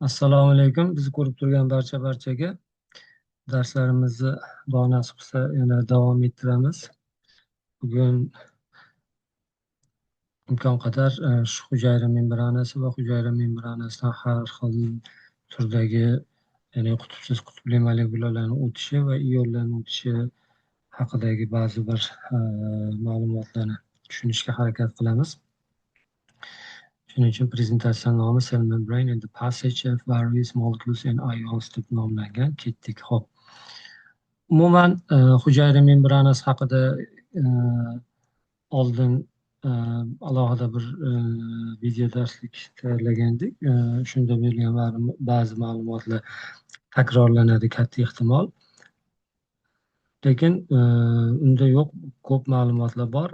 Assalomu alaykum. Bizni ko'rib turgan barcha-barchaga darslarimizni, Xudo nasib qilsa, yana davom ettiramiz. Bugun imkon qadar shu hujayra membranasi va hujayra membranasidan har xil turdagi, ya'ni qutbsiz, qutbli molekulalarni o'tishi va ionlarni o'tishi haqidagi ba'zi bir ma'lumotlarni tushunishga harakat qilamiz. Shuning uchun prezentatsiya nomi "Cell Membrane and the Passage of Various Molecules and Ions" deb nomlangan. Ketdik. Xo'p. Umuman hujayra membranasi haqida oldin alohida bir video darslik tayyorlagandik. Shunda berilgan ba'zi ma'lumotlar takrorlanadi katta ehtimol. Lekin unda yo'q ko'p ma'lumotlar bor.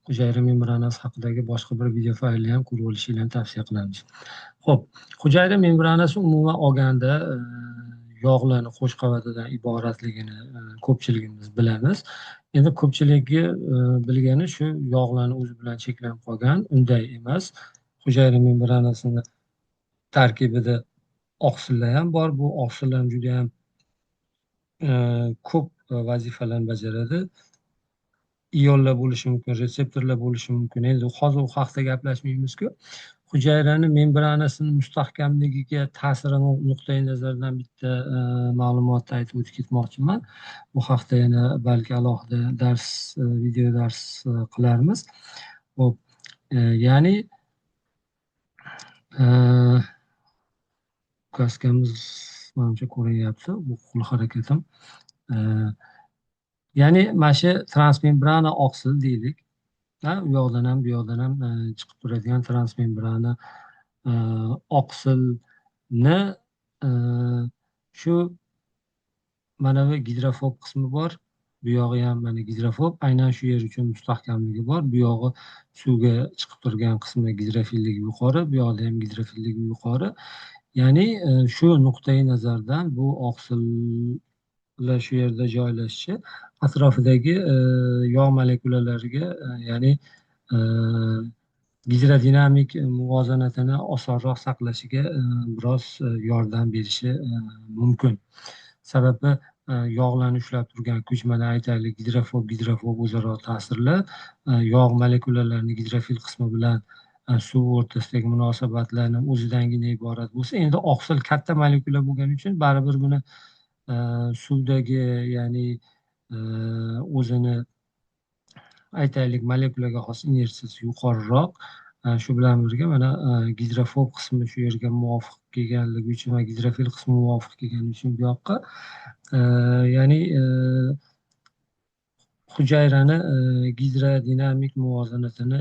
Hujayra membranasi haqidagi boshqa bir video faylni ham ko'rib olishinglarni tavsiya qilamiz. Xo'p, hujayra membranasi umuman olganda yog'larni qo'sh qavatidan iboratligini ko'pchiligimiz bilamiz. Endi ko'pchiligi bilgani shu yog'larni o'zi bilan cheklanib qolgan, unday emas. Hujayra membranasini tarkibida oqsillar ham bor. Bu oqsillar juda ham ko'p vazifalarni bajaradi. Ionlar bo'lishi mumkin, retseptorlar bo'lishi mumkin. Endi hozir u haqida gaplashmaymiz-ku. Hujayrani membranasini mustahkamligiga ta'siri nuqtai nazaridan bitta ma'lumotni aytib o'tib ketmoqchiman. Bu haqda yana balki alohida dars, video dars qilarmiz. Xo'p, ya'ni указка miz manimcha ko'rinyapti, bu qo'l harakatim. Ya'ni mana shu transmembrana oqsil deylik. Ha, u yoqdan ham, bu yoqdan ham chiqib turadigan transmembrana oqsilni shu mana bu gidrofob qismi bor. Bu yog'i ham mana gidrofob, aynan shu yer uchun mustahkamligi bor. Bu yog'i suvga chiqib turgan qismi gidrofilligi yuqori, bu yoqda ham gidrofilligi yuqori. Ya'ni shu nuqtai nazardan bu oqsillar shu yerda joylashishi atrofidagi yog' molekulalariga, ya'ni gidrodinamik muvozanatini osonroq saqlashiga biroz yordam berishi mumkin. Sababi yog'larni ushlab turgan kuch, mana aytaylik, gidrofob gidrofob o'zaro ta'sirlar, yog' molekulalarini gidrofil qismi bilan suv o'rtasidagi munosabatlarni o'zidangina iborat bo'lsa, endi oqsil katta molekula bo'lgani uchun baribir buni suvdagi, ya'ni o'zini, aytaylik, molekulaga xos inersiyasi yuqoriroq. Shu bilan birga mana gidrofob qismi shu yerga muvofiq kelganligi uchun va gidrofil qismi muvofiq kelgani uchun bu yoqqa, ya'ni hujayrani gidrodinamik muvozanatini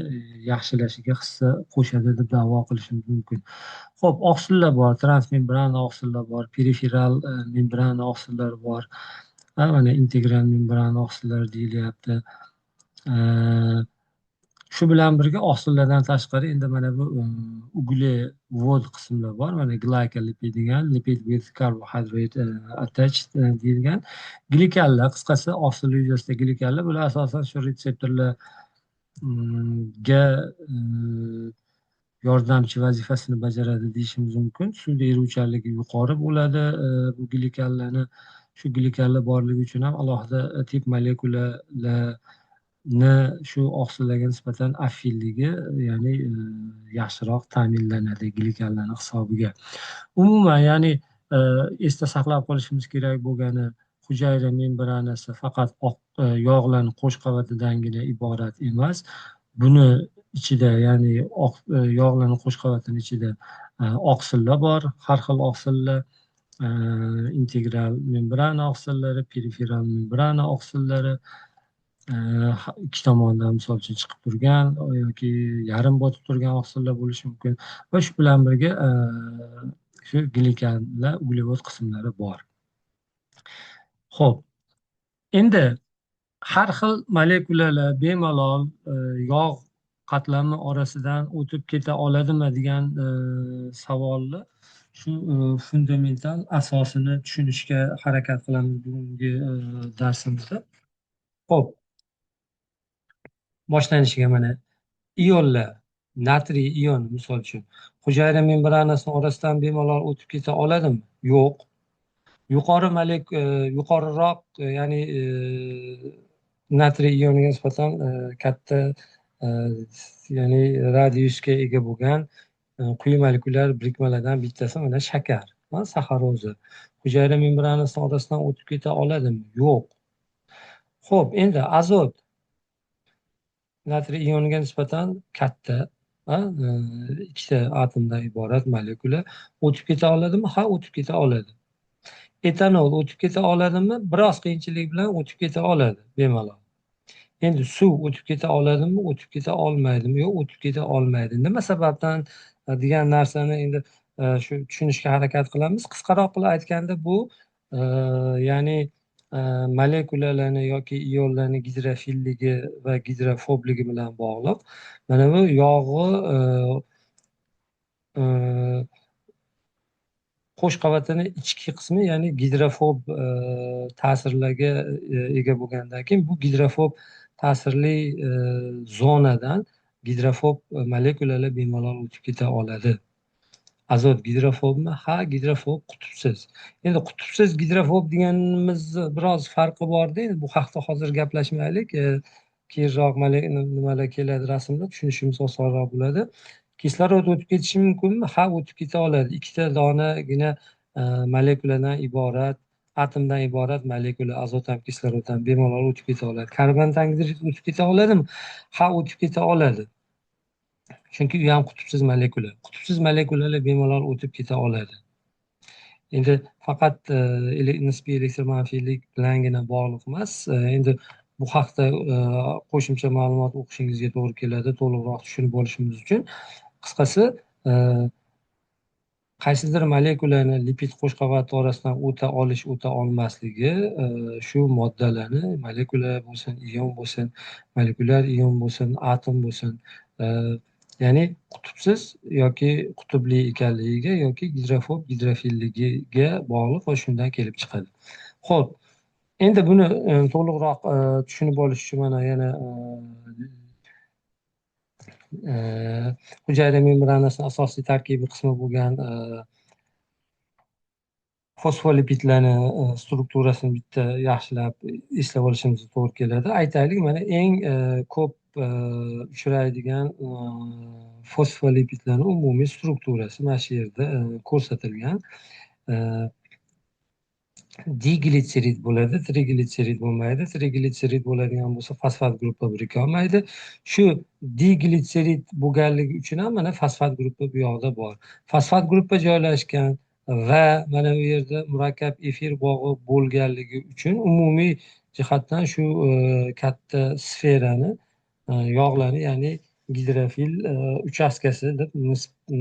yaxshilashiga hissa qo'shadi deb da'vo qilishimiz mumkin. Xo'p, oqsillar bor, transmembrana oqsillar bor, periferal membrana oqsillari bor. Ha, mana integral membrana oqsillari deyilyapti. Shu bilan birga oqsillardan tashqari endi mana bu uglevod qismlar bor. Mana glycolipid degan, lipid with carbohydrate attached deyilgan glikanlar, qisqasi oqsil yuzasida glikanlar, bular asosan shu retseptorlarga yordamchi vazifasini bajaradi deyishimiz mumkin. Suvda eruvchanligi yuqori bo'ladi bu glikanlarni. Shu glikanlar borligi uchun ham alohida tip molekulalarni shu oqsillarga nisbatan affilligi, ya'ni yaxshiroq ta'minlanadi glikanlarni hisobiga. Umuman, ya'ni esda saqlab qolishimiz kerak bo'lgani, hujayra membranasi faqat oq yog'larni qo'sh qavatidangina iborat emas. Buni ichida, ya'ni oq yog'larni qo'sh qavatini ichida oqsillar bor, har xil oqsillar, integral membrana oqsillari, periferal membrana oqsillari, ikki tomondan misol uchun chiqib turgan yoki yarim botib turgan oqsillar bo'lishi mumkin va shu bilan birga shu glikanlar, uglevod qismlari bor. Xo'p, endi har xil molekulalar bemalol yog' qatlami orasidan o'tib keta oladimi degan savolni shu fundamental asosini tushunishga harakat qilamiz bugungi darsimizda. Xo'p, boshlanishiga mana ionlar, natriy ioni misol uchun Hujayra membranasini orasidan bemalol o'tib keta oladimi? Yo'q. Yuqoriroq, ya'ni natriy ioniga nisbatan katta, ya'ni radiusga ega bo'lgan quyi molekulyar birikmalardan bittasi mana shakar, saxaroza. Hujayra membranasini orasidan o'tib keta oladimi? Yo'q. Xo'p, endi azot natriy ioniga nisbatan katta, ikkita atomdan iborat molekula o'tib keta oladimi? Ha, o'tib keta oladi. Etanol o'tib keta oladimi? Biroz qiyinchilik bilan o'tib keta oladi bemalol. Endi suv o'tib keta oladimi? O'tib keta olmaydimi? Yo'q, o'tib keta olmaydi. Nima sababdan degan narsani endi shu tushunishga harakat qilamiz. Qisqaroq qilib aytganda, bu ya'ni molekulalarni yoki ionlarni gidrofilligi va gidrofobligi bilan bog'liq. Mana bu yog'i qo'sh qavatini ichki qismi, ya'ni gidrofob ta'sirlarga ega bo'lgandan keyin bu gidrofob ta'sirli zonadan gidrofob molekulalar bemalol o'tib keta oladi. Azot gidrofobmi? Ha, gidrofob, qutbsiz. Endi qutbsiz gidrofob deganimiz biroz farqi borda, endi bu haqda hozir gaplashmaylik. Keyinroq nimalar keladi rasmda tushunishimiz osonroq bo'ladi. Kislorod o'tib ketishi mumkinmi? Ha, o'tib keta oladi. Ikkita donagina molekuladan iborat, atomdan iborat molekula azot ham kislorod ham bemalol o'tib keta oladi. Karbon angidrid o'tib keta oladimi? Ha, o'tib keta oladi. Chunki u ham qutbsiz molekula. Qutbsiz molekulalar bemalol o'tib keta oladi. Endi faqat nisbiy elektromanfiylik bilangina bog'liq emas. Endi bu haqda qo'shimcha ma'lumot o'qishingizga to'g'ri keladi, to'liqroq tushunib olishimiz uchun. Qisqasi, qaysidir molekulani lipid qo'shqavati orasidan o'ta olish, o'ta olmasligi shu moddalarni, molekula bo'lsin, ion bo'lsin, molekulyar ion bo'lsin, atom bo'lsin, ya'ni qutbsiz yoki qutbli ekanligiga yoki gidrofob, gidrofilligiga bog'liq va shundan kelib chiqadi. Xo'p, endi buni to'liqroq tushunib olish uchun mana yana hujayra membranasining asosiy tarkibiy qismi bo'lgan fosfolipidlarni strukturasini bitta yaxshilab eslab olishimiz to'g'ri keladi. Aytaylik, mana eng ko'p uchraydigan fosfolipidlarning umumiy strukturasi mana shu yerda ko'rsatilgan. Diglitserid bo'ladi, triglitserid bo'lmaydi. Triglitserid bo'ladigan bo'lsa fosfat gruppa birika olmaydi. Shu diglitserid bo'lganligi uchun ham mana fosfat gruppa bu yoqda bor. Fosfat gruppa joylashgan va mana bu yerda murakkab efir bog'i bo'lganligi uchun umumiy jihatdan shu katta sferani, yog'larni, ya'ni gidrofil uchastkasi deb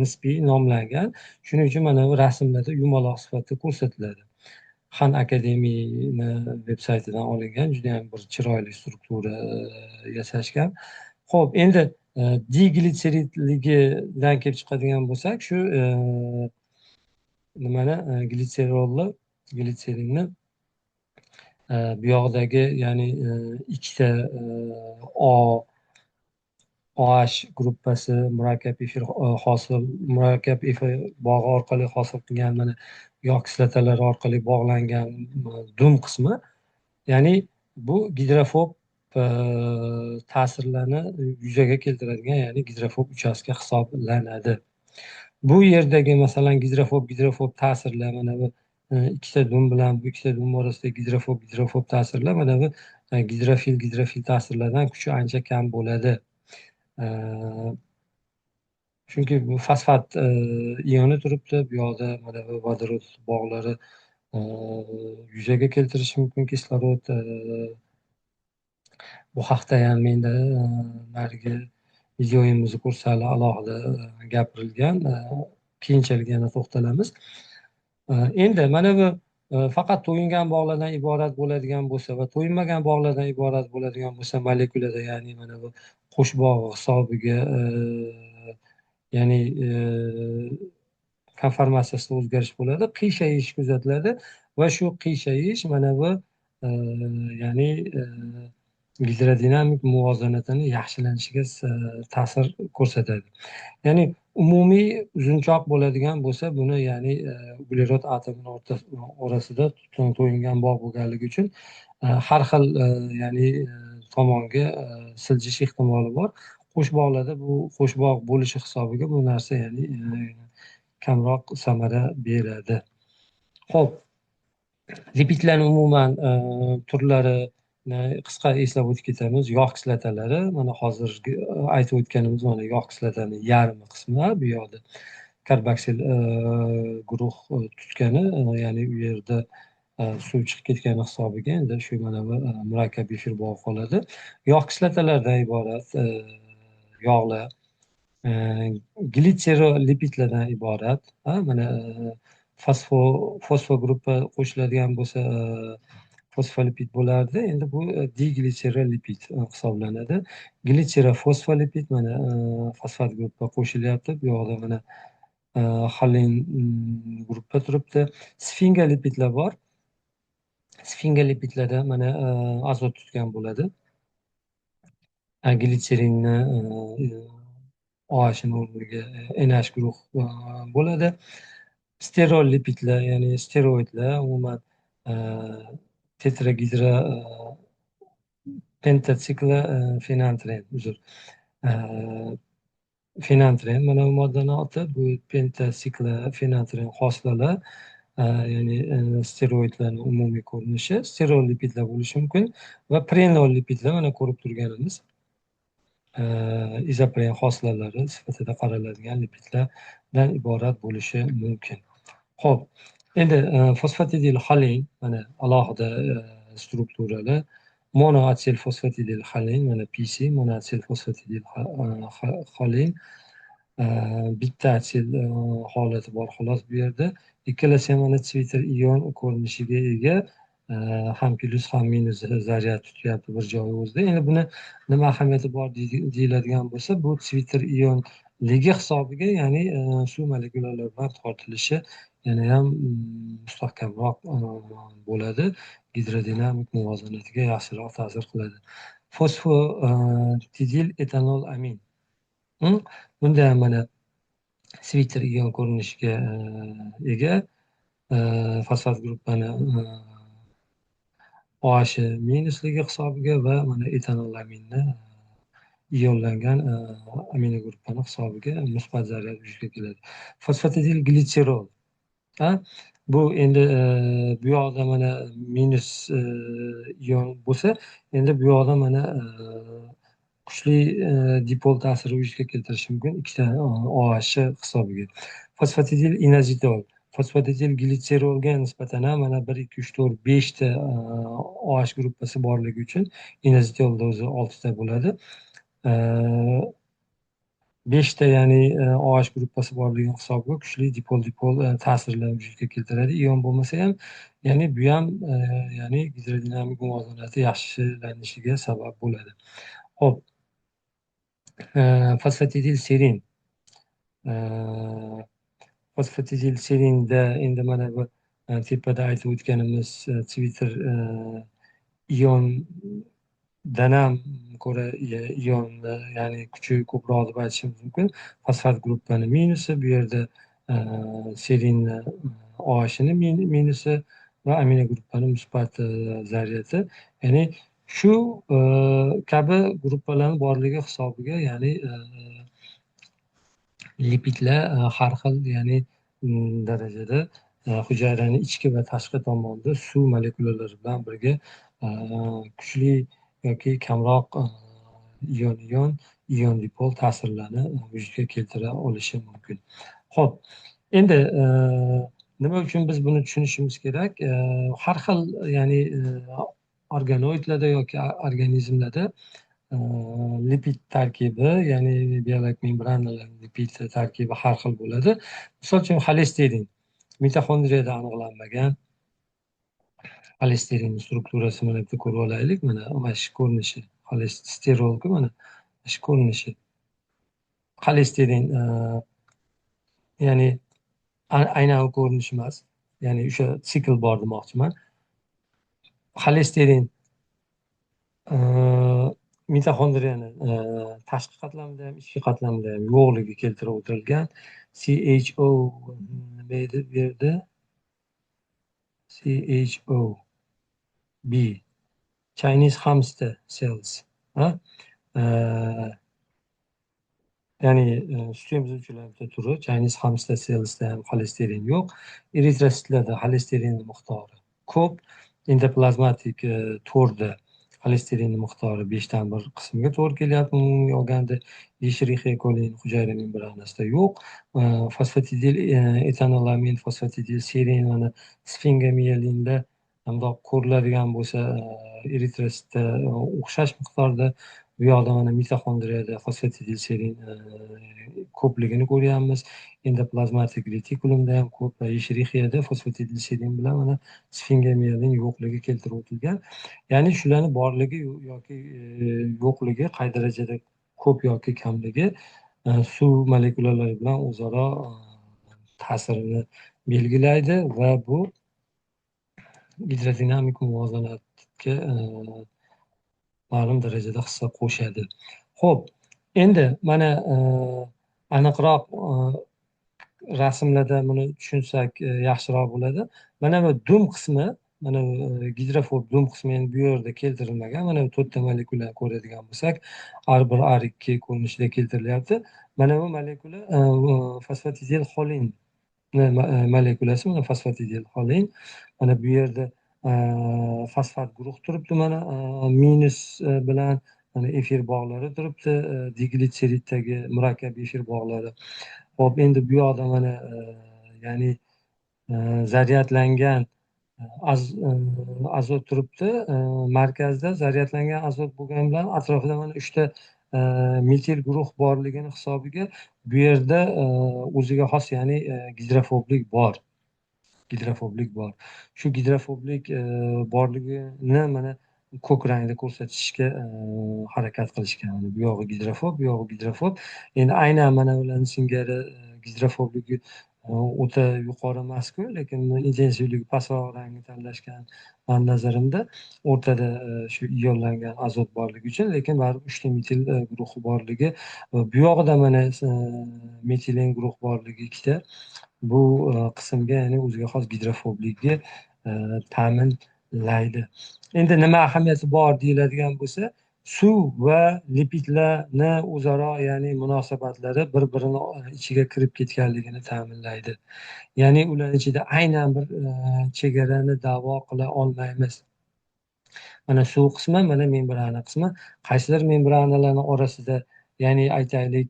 nisbiy nomlangan. Shuning uchun mana bu rasmlarda yumaloq sifatida ko'rsatiladi. Xan Akademiyani veb saytidan olingan juda ham bir chiroyli struktura yasashgan. Xo'p, endi diglitseridligidan kelib chiqadigan bo'lsak, shu nimani, glitserolni, glitserinni bu yoqdagi, ya'ni ikkita OH gruppasi murakkab efir hosil, murakkab efir bog'i orqali hosil qilgan mana yog' kislotalari orqali bog'langan dum qismi, ya'ni bu gidrofob ta'sirlarni yuzaga keltiradigan, ya'ni gidrofob uchastka hisoblanadi. Bu yerdagi masalan gidrofob, gidrofob ta'sirlar mana bu ikkita dum bilan bu ikkita dum orasidagi gidrofob, gidrofob ta'sirlar mana bu gidrofil, gidrofil ta'sirlardan kuchi ancha kam bo'ladi. Chunki bu fosfat ioni turibdi, bu yoqda mana bu vodorod bog'lari yuzaga keltirishi mumkin kislorod. Bu haqda ham menda narigi videoyimizni ko'rsali alohida gapirilgan. Keyinchalik yana to'xtalamiz. Endi mana bu faqat to'yingan bog'lardan iborat bo'ladigan bo'lsa va to'yinmagan bog'lardan iborat bo'ladigan bo'lsa molekulada, ya'ni mana bu qo'sh bog'i hisobiga, ya'ni konformatsiyasida o'zgarish bo'ladi, qiyshayish kuzatiladi va shu qiyshayish mana bu ya'ni gidrodinamik muvozanatini yaxshilanishiga ta'sir ko'rsatadi. Ya'ni Umumiy uzunchoq bo'ladigan bo'lsa, buni ya'ni uglerod atomini orasida to'yingan bog' bo'lganligi uchun har xil ya'ni tomonga siljish ehtimoli bor. Qo'shbog'larda bu qo'shbog' bo'lishi hisobiga bu narsa ya'ni kamroq samara beradi. Xo'p, lipidlarning umuman turlari qisqa eslab o'tib ketamiz. Yog' kislotalari, mana hozir aytib o'tganimiz, mana yog' kislotasining yarmi qismi bu yoqda karboksil guruh tutgani, ya'ni u yerda suv chiqib ketgani hisobiga endi shu mana bu murakkab efir bog'i qoladi. Yog' kislotalaridan iborat yog'lar, glitserolipidlardan iborat. Mana fosfo gruppa qo'shiladigan bo'lsa fosfolipid bo'lardi. Endi bu diglitserolipid hisoblanadi. Glitserofosfolipid, mana fosfat gruppa qo'shilyapti. Bu yoqda mana xolin gruppa turibdi. Sfingolipidlar bor. Sfingolipidlarda mana azot tutgan bo'ladi. Glitserinni OHning o'rniga NH guruh bo'ladi. Sterol lipidlar, ya'ni steroidlar, umuman tetragidro pentatsikla fenantren, uzr. Fenantren mana bu moddani oti, bu pentatsikla fenantren hosilalar, ya'ni steroidlarning umumiy ko'rinishi, sterol lipidlar bo'lishi mumkin va prenol lipidlar mana ko'rib turganimiz izopren hosilalari sifatida qaraladigan lipidlardan iborat bo'lishi mumkin. Xo'p, endi fosfatidil xolin mana alohida strukturalar, monoatsil fosfatidil xolin, mana PC monoatsil fosfatidil xolin, bitta atsil holati bor xolos bu yerda. Ikkalasi ham mana Twitter ion ko'rinishiga ega, ham plyus ham minus zaryad tutyapti bir joyi o'zida. Endi buni nima ahamiyati bor deyiladigan bo'lsa, bu Twitter ionligi hisobiga, ya'ni suv molekulalari bilan tortilishi yana ham mustahkamroq bo'ladi, gidrodinamik muvozanatiga yaxshiroq ta'sir qiladi. Fosfotidil etanol amin. Bunda ham mana Twitter ion ko'rinishiga ega, fosfat gruppani OH minusligi hisobiga va mana etanolaminni ionlangan amino gruppani hisobiga musbat zaryad vujudga keladi. Fosfatidil glitserol. Bu endi bu yoqda mana minus ion bo'lsa, endi bu yoqda mana kuchli dipol ta'siri vujudga keltirishi mumkin ikkita OH hisobiga. Fosfatidil inozitol. Fosfatidil glitserolga nisbatan ham mana 1, 2, 3, 4, 5 ta OH gruppasi borligi uchun inozitolda o'zi 6 ta bo'ladi. 5 ta ya'ni OH gruppasi borligi hisobiga kuchli dipol-dipol ta'sirlar vujudga keltiradi. Ion bo'lmasa ham, ya'ni bu ham ya'ni gidrodinamik muvozanati yaxshilanishiga sabab bo'ladi. Xo'p, fosfatidil serin. Fosfatidil serinda endi mana bu tepada aytib o'tganimiz Twitter iondan ham ko'ra ionni ya'ni kuchi ko'proq deb aytishimiz mumkin. Fosfat gruppani minusi, bu yerda serinni OHni minusi va amino gruppani musbat zaryadi. Ya'ni shu kabi gruppalarning borligi hisobiga, ya'ni lipidlar har xil ya'ni darajada hujayrani ichki va tashqi tomonida suv molekulalari bilan birga kuchli yoki kamroq ion-ion, ion-dipol ta'sirlarni vujudga keltira olishi mumkin. Xo'p, endi nima uchun biz buni tushunishimiz kerak? Har xil ya'ni organoidlarda yoki organizmlarda lipid tarkibi, ya'ni biologik membranalar lipid tarkibi har xil bo'ladi. Misol uchun xolesterin mitoxondriyada aniqlanmagan. Xolesterin strukturasi mana bitta ko'rib olaylik. Mana shu ko'rinishi, xolesterolku mana shu ko'rinishi. Xolesterin ya'ni aynan u ko'rinish emas, ya'ni o'sha sikl bor demoqchiman. Xolesterin Mitoxondriyani tashqi qatlamida ham, ichki qatlamida ham yo'qligi keltirib o'tilgan. CHO nima edi bu yerda? CHO B, Chinese hamster cells. Ha? Ya'ni sut emizuvchilar bitta turi Chinese hamster cellsda ham xolesterin yo'q. Eritrositlarda xolesterin miqdori ko'p. Endoplazmatik to'rda xolesterinni miqdori 1/5 qismiga to'g'ri kelyapti umumiy olganda. Escherichia coli hujayra membranasida yo'q. Fosfatidil etanolamin, fosfatidil serin, mana sfingomiyelinda bundoq ko'riladigan bo'lsa, eritrositda o'xshash miqdorda, bu yoqda mana mitoxondriyada fosfatidil serin ko'pligini ko'ryapmiz. Endoplazmatik retikulumda ham ko'p va Escherichiada fosfatidil serin bilan mana sfingomiyelin yo'qligi keltirib o'tilgan. Ya'ni shularni borligi yoki yo'qligi, qay darajada ko'p yoki kamligi suv molekulalari bilan o'zaro ta'sirini belgilaydi va bu gidrodinamik muvozanatga ma'lum darajada hissa qo'shadi. Xo'p, endi mana aniqroq rasmlarda buni tushunsak yaxshiroq bo'ladi. Mana bu dum qismi, mana bu gidrofob dum qismi endi bu yerda keltirilmagan. Mana bu to'rtta molekulani ko'radigan bo'lsak, R1, R2 ko'rinishida keltirilyapti. Mana bu molekula fosfatidil xolin molekulasi, mana fosfatidil xolin. Mana bu yerda fosfat guruh turibdi, mana minus bilan mana efir bog'lari turibdi, diglitseriddagi murakkab efir bog'lari. Xo'p, endi bu yoqda mana ya'ni zaryadlangan azot turibdi. Markazda zaryadlangan azot bo'lgani bilan atrofida mana 3ta metil guruh borligini hisobiga bu yerda o'ziga xos, ya'ni gidrofoblik bor. Gidrofoblik bor. Shu gidrofoblik borligini mana ko'k rangda ko'rsatishga harakat qilishgan. Bu yog'i gidrofob, bu yog'i gidrofob. Endi aynan mana ularni singari gidrofobligi o'ta yuqori emas-ku, lekin intensivligi pastroq rangni tanlashgan mani nazarimda, o'rtada shu ionlangan azot borligi uchun, lekin baribir 3ta metil guruhi borligi va bu yog'ida mana metilen guruh borligi ikkita, bu qismga, ya'ni o'ziga xos gidrofobligi ta'minlaydi. Endi nima ahamiyati bor deyiladigan bo'lsa, suv va lipidlarni o'zaro, ya'ni munosabatlari bir-birini ichiga kirib ketganligini ta'minlaydi. Ya'ni ularning ichida aynan bir chegarani da'vo qila olmaymiz. Mana suv qismi, mana membrana qismi. Qaysidir membranalarning orasida, ya'ni aytaylik,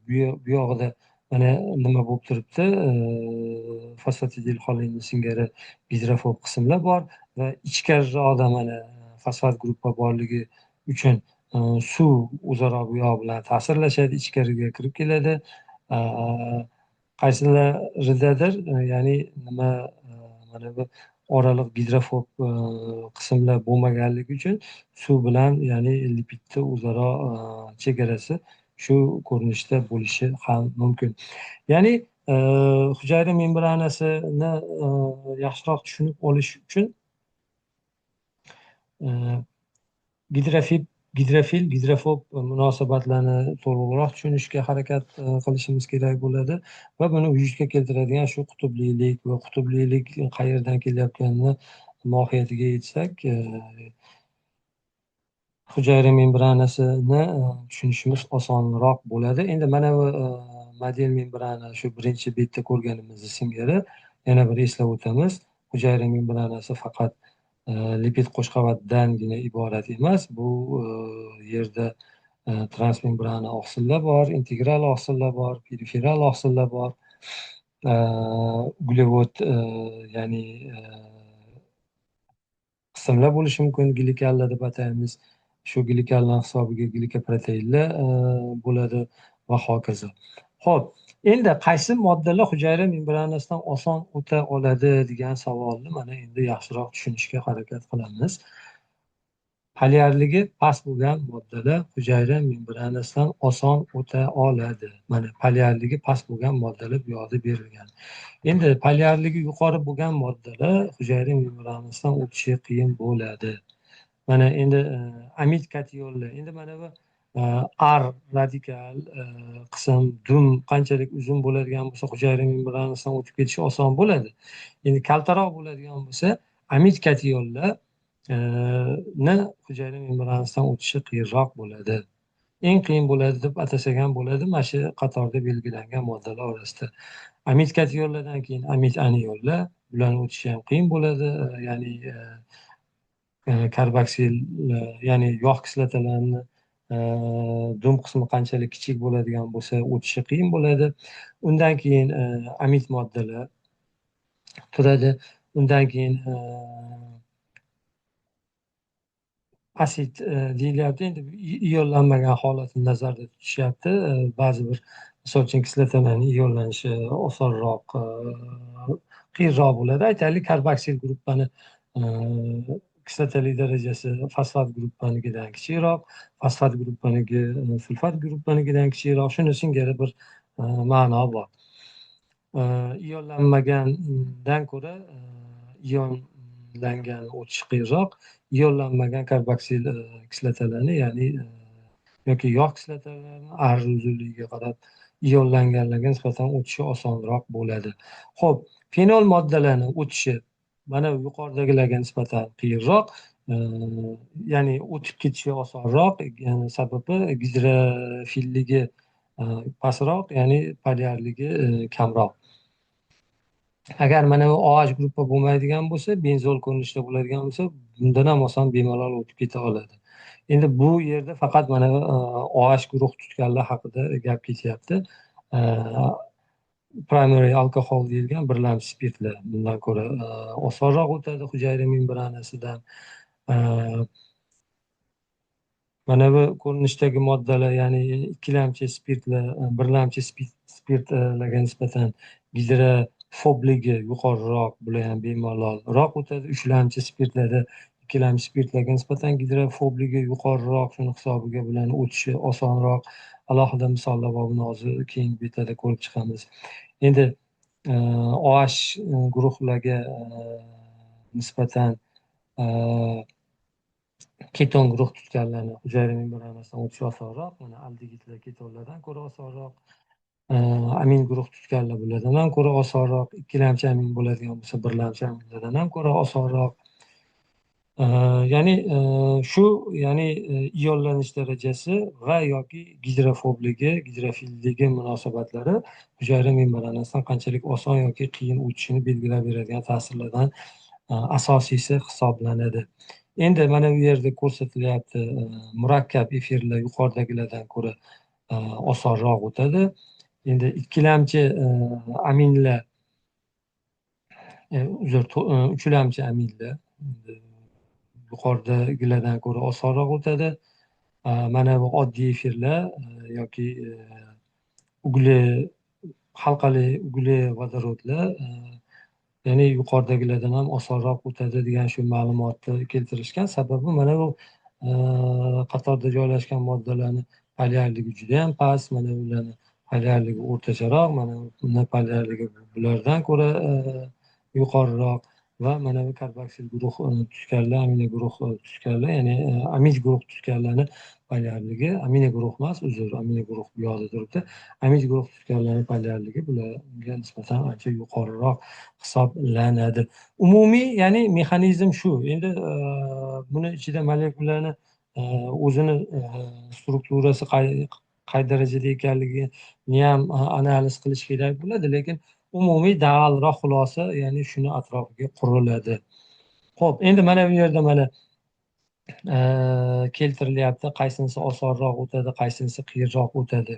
bu yog'ida mana nima bo'lib turibdi? Fosfatidil xolinni singari gidrofob qismlar bor va ichkariroqda mana fosfat gruppa borligi uchun suv o'zaro bu yoq bilan ta'sirlashadi, ichkariga kirib keladi. Qaysilaridadir, ya'ni nima, mana bu oraliq gidrofob qismlar bo'lmaganligi uchun suv bilan, ya'ni lipidni o'zaro chegarasi shu ko'rinishda bo'lishi ham mumkin. Ya'ni hujayra membranasini yaxshiroq tushunib olish uchun gidrofil, gidrofob munosabatlarni to'liqroq tushunishga harakat qilishimiz kerak bo'ladi va buni vujudga keltiradigan shu qutublilik va qutublilik qayerdan kelayotganini mohiyatiga yetsak, hujayra membranasini tushunishimiz osonroq bo'ladi. Endi mana bu model membrana, shu birinchi betda ko'rganimiz singari yana bir eslab o'tamiz. Hujayra membranasi faqat lipid qo'shqavatdangina iborat emas. Bu yerda transmembrana oqsillar bor, integral oqsillar bor, periferal oqsillar bor, uglevod, ya'ni qismlar bo'lishi mumkin, glikanlar deb ataymiz. Shu glikanlar hisobiga glikoproteinlar bo'ladi va hokazo. Xo'p, endi qaysi moddalar hujayra membranasidan oson o'ta oladi degan savolni mana endi yaxshiroq tushunishga harakat qilamiz. Polyarligi past bo'lgan moddalar hujayra membranasidan oson o'ta oladi. Mana polyarligi past bo'lgan moddalar bu yoqda berilgan. Endi polyarligi yuqori bo'lgan moddalar hujayra membranasidan o'tishi qiyin bo'ladi. Mana endi amid kationlar. Endi mana bu R radikal qism dum qanchalik uzun bo'ladigan bo'lsa, hujayra membranasidan o'tib ketishi oson bo'ladi. Endi kaltaroq bo'ladigan bo'lsa, amid kationlarni hujayra membranasidan o'tishi qiyinroq bo'ladi. Eng qiyin bo'ladi deb atasak ham bo'ladi mana shu qatorda belgilangan moddalar orasida. Amid kationlardan keyin amid anionlar, bularni o'tishi ham qiyin bo'ladi. Ya'ni karboksil, ya'ni yog' kislotalarini dum qismi qanchalik kichik bo'ladigan bo'lsa, o'tishi qiyin bo'ladi. Undan keyin amid moddalar turadi. Undan keyin asid deyilyapti. Endi ionlanmagan holatini nazarda tutishyapti. Ba'zi bir, misol uchun, kislotalarning ionlanishi osonroq, qiyinroq bo'ladi. Aytaylik, karboksil gruppani kislotalik darajasi fosfat gruppanikidan kichikroq, fosfat gruppaniki sulfat gruppanikidan kichikroq. Shuni singari bir ma'no bor. Ionlanmagandan ko'ra ionlangan o'tishi qiyinroq. Ionlanmagan karboksil kislotalarni, ya'ni yoki yog' kislotalarini R uzunligiga qarab ionlanganlarga nisbatan o'tishi osonroq bo'ladi. Xo'p, fenol moddalarni o'tishi mana yuqoridagilarga nisbatan qiyinroq, ya'ni o'tib ketishi osonroq, sababi gidrofilligi pastroq, ya'ni polyarligi kamroq. Agar mana bu OH gruppa bo'lmaydigan bo'lsa, benzol ko'rinishida bo'ladigan bo'lsa, bundan ham oson bemalol o'tib keta oladi. Endi bu yerda faqat mana OH guruh tutganlar haqida gap ketyapti. Primary alkohol deyilgan birlamchi spirtlar bundan ko'ra osonroq o'tadi hujayra membranasidan. Mana bu ko'rinishdagi moddalar, ya'ni ikkilamchi spirtlar, birlamchi spirtlarga nisbatan gidrofobligi yuqoriroq, bular ham bemalolroq o'tadi. Uchlamchi spirtlarda ikkilamchi spirtlarga nisbatan gidrofobligi yuqoriroq, shuni hisobiga bularni o'tishi osonroq. Alohida misollar bor, buni hozir keyingi betlarda ko'rib chiqamiz. Endi OH guruhlarga nisbatan keton guruh tutganlarni hujayra membranasidan o'tishi osonroq. Mana aldegidlar ketonlardan ko'ra osonroq. Amin guruh tutganlar bulardan ham ko'ra osonroq. Ikkilamchi amin bo'ladigan bo'lsa, birlamchi aminlardan ham ko'ra osonroq. Ya'ni shu, ya'ni ionlanish darajasi va yoki gidrofobligi, gidrofilligi munosabatlari hujayra membranasidan qanchalik oson yoki qiyin o'tishini belgilab beradigan ta'sirlardan asosiysi hisoblanadi. Endi mana bu yerda ko'rsatilyapti, murakkab efirlar yuqoridagilardan ko'ra osonroq o'tadi. Endi ikkilamchi aminlar, uzr, uchlamchi aminlar yuqoridagilardan ko'ra osonroq o'tadi. Mana bu oddiy efirlar yoki ugle halqali uglevodorodlar, ya'ni yuqoridagilardan ham osonroq o'tadi degan shu ma'lumotni keltirishgan. Sababi mana bu qatorda joylashgan moddalarni polyarligi juda ham past, mana ularni polyarligi o'rtacharoq, mana buni polyarligi bulardan ko'ra yuqoriroq va mana bu karboksil guruh tutganlar, amino guruh tutganlar, ya'ni amid guruh tutganlarni polyarligi, amino guruh emas, uzr, amino guruh bu yoqda turibdi, amid guruh tutganlarni polyarligi bularga nisbatan ancha yuqoriroq hisoblanadi. Umumiy, ya'ni mexanizm shu. Endi buni ichida molekulalarni o'zini strukturasi qay darajada ekanligini ham analiz qilish kerak bo'ladi, lekin umumiy dag'alroq xulosa, ya'ni shuni atrofiga quriladi. Xo'p, endi mana bu yerda mana keltirilyapti, qaysinisi osonroq o'tadi, qaysinisi qiyinroq o'tadi.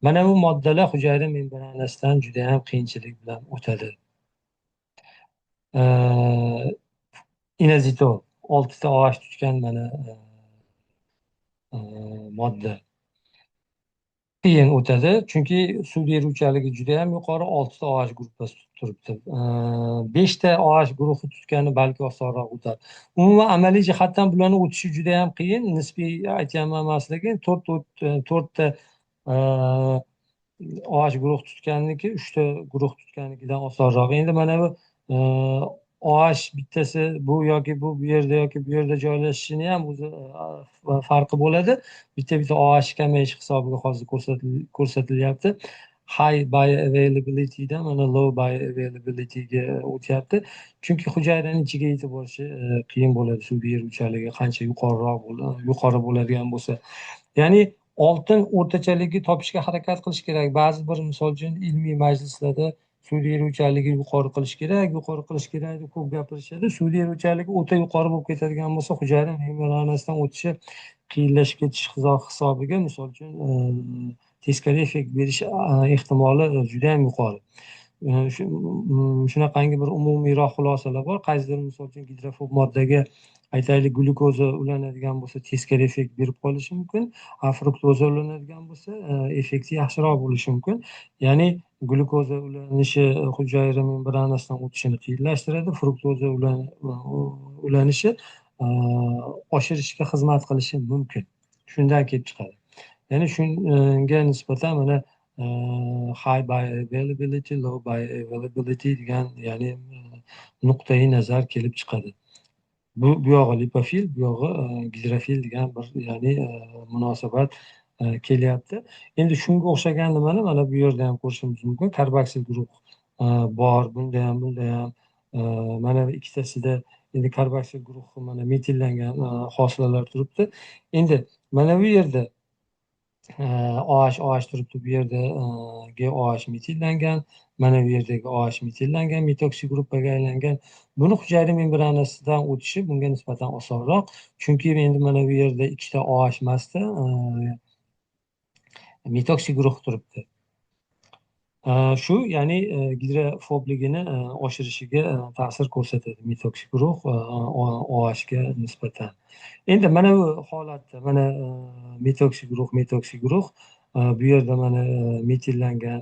Mana bu moddalar hujayra membranasidan juda ham qiyinchilik bilan o'tadi. Inozitol 6 ta OH tutgan mana modda qiyin o'tadi, chunki suv beruvchanligi juda ham yuqori, 6 ta OH gruppasi tutib turibdi. 5 ta OH guruhi tutgani balki osonroq o'tadi. Umuman amaliy jihatdan bularni o'tishi juda ham qiyin, nisbiy aytyapman emas, lekin 4 ta OH guruh tutganniki 3 ta guruh tutganikidan osonroq. Endi mana bu OH bittasi bu yoki bu bu yerda yoki bu yerda joylashishini ham o'zi farqi bo'ladi. Bitta bitta OH kamayishi hisobiga hozir ko'rsatilyapti. High bioavailabilitydan mana low bioavailabilityga o'tyapti, chunki hujayrani ichiga yetib borishi qiyin bo'ladi suvda eruvchanligi qancha yuqoriroq yuqori bo'ladigan bo'lsa. Ya'ni oltin o'rtachaligi topishga harakat qilish kerak. Ba'zi bir, misol uchun, ilmiy majlislarda suvda eruvchanligi yuqori qilish kerak, yuqori qilish kerak deb ko'p gapirishadi. Suvda eruvchanligi o'ta yuqori bo'lib ketadigan bo'lsa, hujayra membranasidan o'tishi qiyinlashib ketishi hisobiga, misol uchun, teskari effekt berish ehtimoli juda yam yuqori. Shunaqangi bir umumiyroq xulosalar bor. Qaysidir, misol uchun, gidrofob moddaga, aytaylik, glyukoza ulanadigan bo'lsa, teskari effekt berib qolishi mumkin, a fruktoza ulanadigan bo'lsa, effekti yaxshiroq bo'lishi mumkin. Ya'ni glyukoza ulanishi hujayra membranasidan o'tishini qiyinlashtiradi, fruktoza ulanishi oshirishga xizmat qilishi mumkin. Shundan kelib chiqadi. Ya'ni shunga nisbatan mana high bioavailability, low bioavailability degan, ya'ni nuqtai nazar kelib chiqadi. Bu yog'i lipofil, bu yog'i gidrofil degan bir, ya'ni munosabat kelyapti. Endi shunga o'xshagan nimani mana bu yerda ham ko'rishimiz mumkin. Karboksil guruh bor bunda ham, bunda ham. Mana ikkitasida endi karboksil guruhi mana metillangan hosilalar turibdi. Endi mana bu yerda OH OH turibdi, bu yerda GOH metillangan, mana bu yerdagi OH metillangan, metoksi gruppaga aylangan. Buni hujayra membranasidan o'tishi bunga nisbatan osonroq, chunki endi mana bu yerda ikkita OH emasda, metoksi guruh turibdi. Shu, ya'ni gidrofobligini oshirishiga ta'sir ko'rsatadi metoksi guruh OHga nisbatan. Endi mana bu holatda mana metoksi guruh, metoksi guruh, bu yerda mana metillangan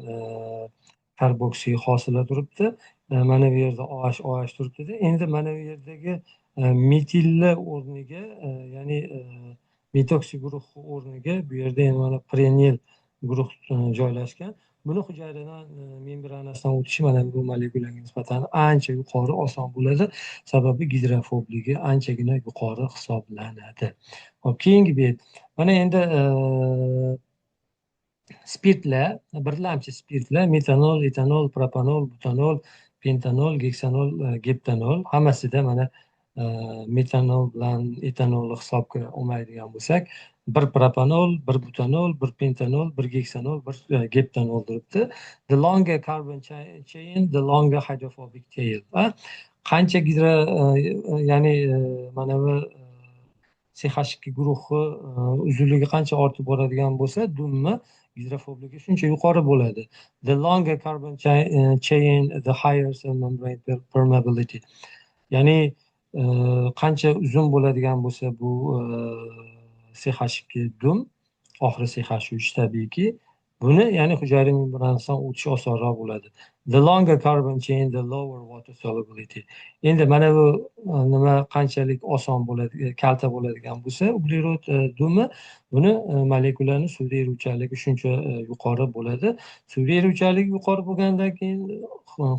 karboksi hosila turibdi. Mana bu yerda OH OH turibdida. Endi mana bu yerdagi metilli o'rniga, ya'ni metoksi guruhi o'rniga bu yerda endi mana prenil guruh joylashgan. Buni hujayradan membranasidan o'tishi mana bu molekulaga nisbatan ancha yuqori, oson bo'ladi, sababi gidrofobligi anchagina yuqori hisoblanadi. Hop, keyingi bet. Mana endi spirtlar, birlamchi spirtlar: metanol, etanol, propanol, butanol, pentanol, geksanol, geptanol. Hammasida mana metanol bilan etanolni hisobga olmaydigan bo'lsak, bir propanol, bir butanol, bir pentanol, bir geksanol, bir geptanol turibdi. The longer carbon chain, the longer hydrophobic tail. Qancha gidro, ya'ni mana bu CH2 guruhi uzunligi qancha ortib boradigan bo'lsa, dummi gidrofobligi shuncha yuqori bo'ladi. The longer carbon chain, the higher cell membrane permeability. Ya'ni qancha uzun bo'ladigan bo'lsa bu CH2 dum, oxiri CH3 tabiiyki, buni, ya'ni hujayra membranasidan o'tishi osonroq bo'ladi. The longer carbon chain, the lower water solubility. Endi mana bu nima qanchalik oson bo'ladi, kalta bo'ladigan bo'lsa uglerod dumi, buni molekulani suvda eruvchanligi shuncha yuqori bo'ladi. Suvda eruvchanligi yuqori bo'lgandan keyin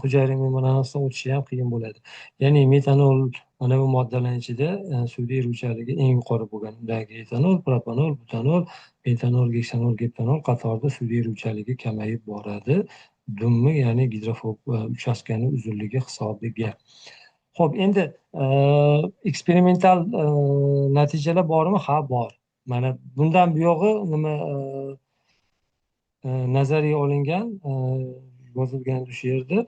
hujayra membranasidan o'tishi ham qiyin bo'ladi. Ya'ni metanol mana bu moddalarning ichida suvda eruvchanligi eng yuqori bo'lgan. Undagi etanol, propanol, butanol, pentanol, geksanol, geptanol qatorida suvda eruvchanligi kamayib boradi. Dummi, ya'ni gidrofob uchastkani uzunligi hisobiga. Xo'p, endi eksperimental natijalar bormi? Ha, bor. Mana bundan buyog'i nima nazariy olingan, yozilgan o'sha yerda.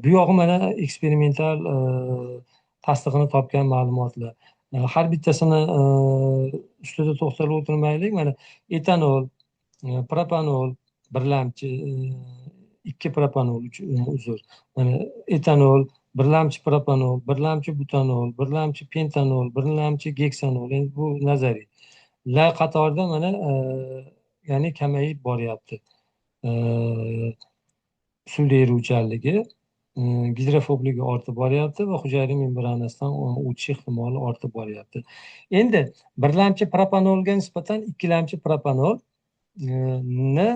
Bu yog'i mana eksperimental tasdig'ini topgan ma'lumotlar. Har bittasini ustida to'xtalib o'tirmaylik. Mana etanol, propanol, birlamchi ikki propanol, uzr. Mana etanol, birlamchi propanol, birlamchi butanol, birlamchi pentanol, birlamchi geksanol. Endi bu nazariy. La qatorida mana ya'ni kamayib boryapti. Suvda eruvchanligi, gidrofobligi ortib boryapti va hujayra membranasidan o'tish ehtimoli ortib boryapti. Endi birlamchi propanolga nisbatan ikkilamchi propanol ni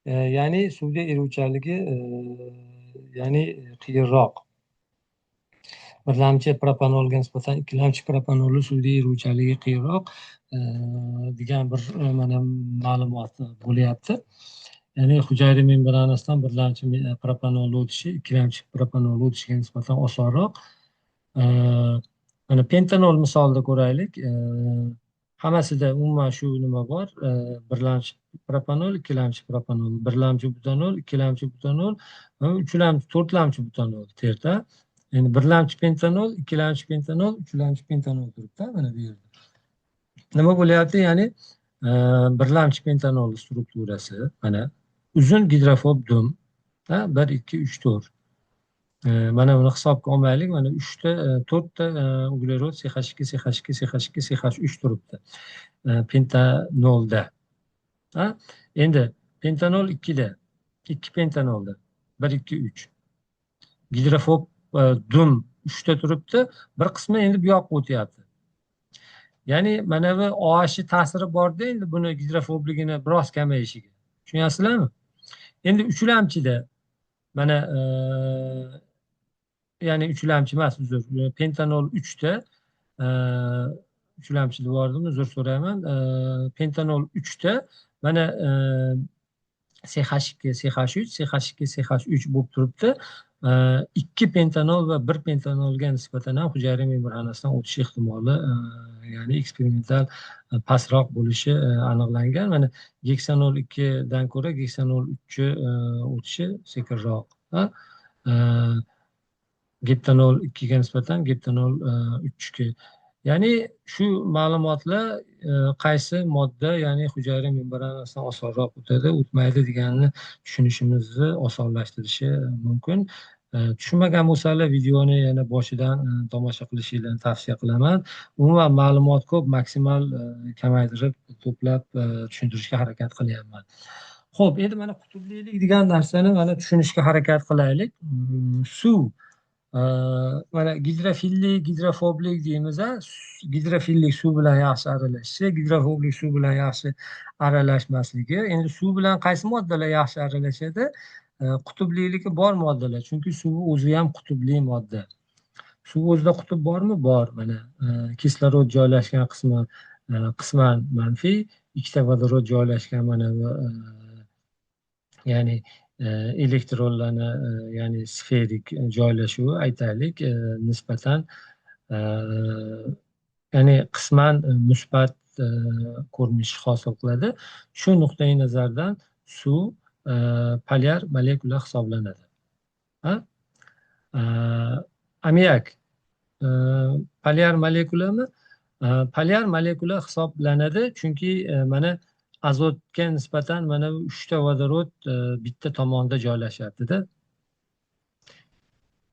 ya'ni suvda eruvchanligi ya'ni qiyinroq. Birlamchi propanolga nisbatan ikkilamchi propanolni suvda eruvchanligi qiyinroq degan bir mana ma'lumot bo'lyapti. Ya'ni hujayra membranasidan birlamchi propanol o'tishi ikkilamchi propanol o'tishiga nisbatan osonroq. Mana pentanol misolida ko'raylik. Hammasida umuman shu nima bor? Birlamchi propanol, ikkilamchi propanol, birlamchi butanol, ikkilamchi butanol, uchlamchi, to'rtlamchi butanol terda. Endi birlamchi pentanol, ikkilamchi pentanol, uchlamchi pentanol turibdi mana bu yerda. Nima bo'lyapti? Ya'ni birlamchi pentanol strukturasi mana uzun gidrofob dum, 1 2 3 4. Mana buni hisobga olmaylik. Mana 3 ta, 4 ta uglerod CH2, CH2, CH2, CH3 turibdi. Pentanolda. Ha? Endi pentanol 2 da. 2 pentanolda. 1 2 3. Gidrofob dum 3 ta turibdi. Bir qismi endi bu yoqqa o'tyapti. Ya'ni mana bu OH ta'siri borda endi buni gidrofobligini biroz kamayishiga. Tushunyapsizlarmi? Endi uchlamchida mana ya'ni uchlamchi emas, uzr. Pentanol 3 ta uchlamchi deb yubordim, uzr so'rayman. Pentanol 3 ta mana CH2, CH3, CH2, CH3 bo'lib turibdi. 2 pentanol va 1 pentanolga nisbatan ham hujayra membranasidan o'tish ehtimoli, ya'ni eksperimental pastroq bo'lishi aniqlangan. Mana geksanol 2 dan ko'ra geksanol 3 o'tishi sekinroq. Geptanol 2 ga nisbatan geptanol 3 ga. Ya'ni shu ma'lumotlar qaysi modda, ya'ni hujayra membranasidan osonroq o'tadi, o'tmaydi deganini tushunishimizni osonlashtirishi mumkin. Tushunmagan bo'lsanglar videoni yana boshidan tomosha qilishingizni tavsiya qilaman. Umuman ma'lumot ko'p, maksimal kamaytirib, to'plab tushuntirishga harakat qilyapman. Xo'p, endi mana qutublilik degan narsani mana tushunishga harakat qilaylik. Suv mana gidrofillik, gidrofoblik deymiz, a? Gidrofillik suv bilan yaxshi aralashishi, gidrofoblik suv bilan yaxshi aralashmasligi. Endi suv bilan qaysi moddalar yaxshi aralashadi? Qutubliligi bor moddalar, chunki suv o'zi ham qutbli modda. Suv o'zida qutb bormi? Bor. Mana kislorod joylashgan qismi qisman manfiy, ikkita vodorod joylashgan mana bu ya'ni elektronlarni ya'ni sferik joylashuvi aytaylik nisbatan ya'ni qisman musbat ko'rinish hosil qiladi. Shu nuqtai nazardan suv polyar molekula hisoblanadi. Ha? Ammiak polyar molekulami? Polyar molekula hisoblanadi, chunki mana azotga nisbatan mana bu 3 ta vodorod bitta tomonda joylashyapti-da.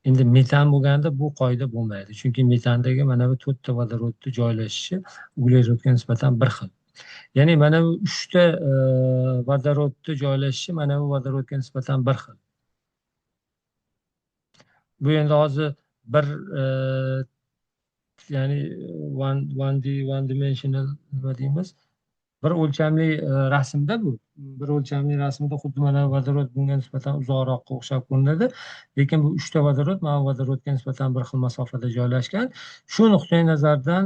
Endi metan bo'lganda bu qoida bo'lmaydi, chunki metandagi mana bu 4 ta vodorodni joylashishi uglerodga nisbatan bir xil. Ya'ni mana bu 3 ta vodorodni joylashishi mana bu vodorodga nisbatan bir xil. Bu endi hozir bir ya'ni one D, one dimensional nima deymiz? Bir o'lchamli rasmda bu. Bir o'lchamli rasmda xuddi mana vodorod bunga nisbatan uzoqroqqa o'xshab ko'rinadi, lekin bu 3 ta vodorod mana vodorodga nisbatan bir xil masofada joylashgan. Shu nuqtai nazardan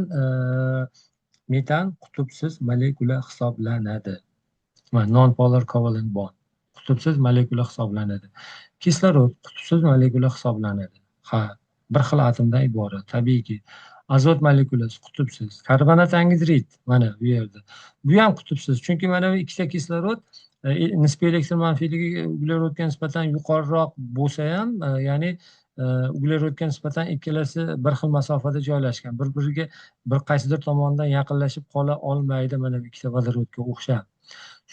metan qutbsiz molekula hisoblanadi. Mana non-polar covalent bond qutbsiz molekula hisoblanadi. Kislorod qutbsiz molekula hisoblanadi. Ha, bir xil atomdan iborat tabiiyki. Azot molekulasi qutbsiz. Karbonat angidrid mana bu yerda. Bu ham qutbsiz, chunki mana bu ikkita kislorod nisbiy elektr manfiyligi uglerodga nisbatan yuqoriroq bo'lsa ham, ya'ni uglerodga nisbatan ikkalasi bir xil masofada joylashgan, bir-biriga bir qaysidir tomondan yaqinlashib qola olmaydi mana bu ikkita vodorodga o'xshab.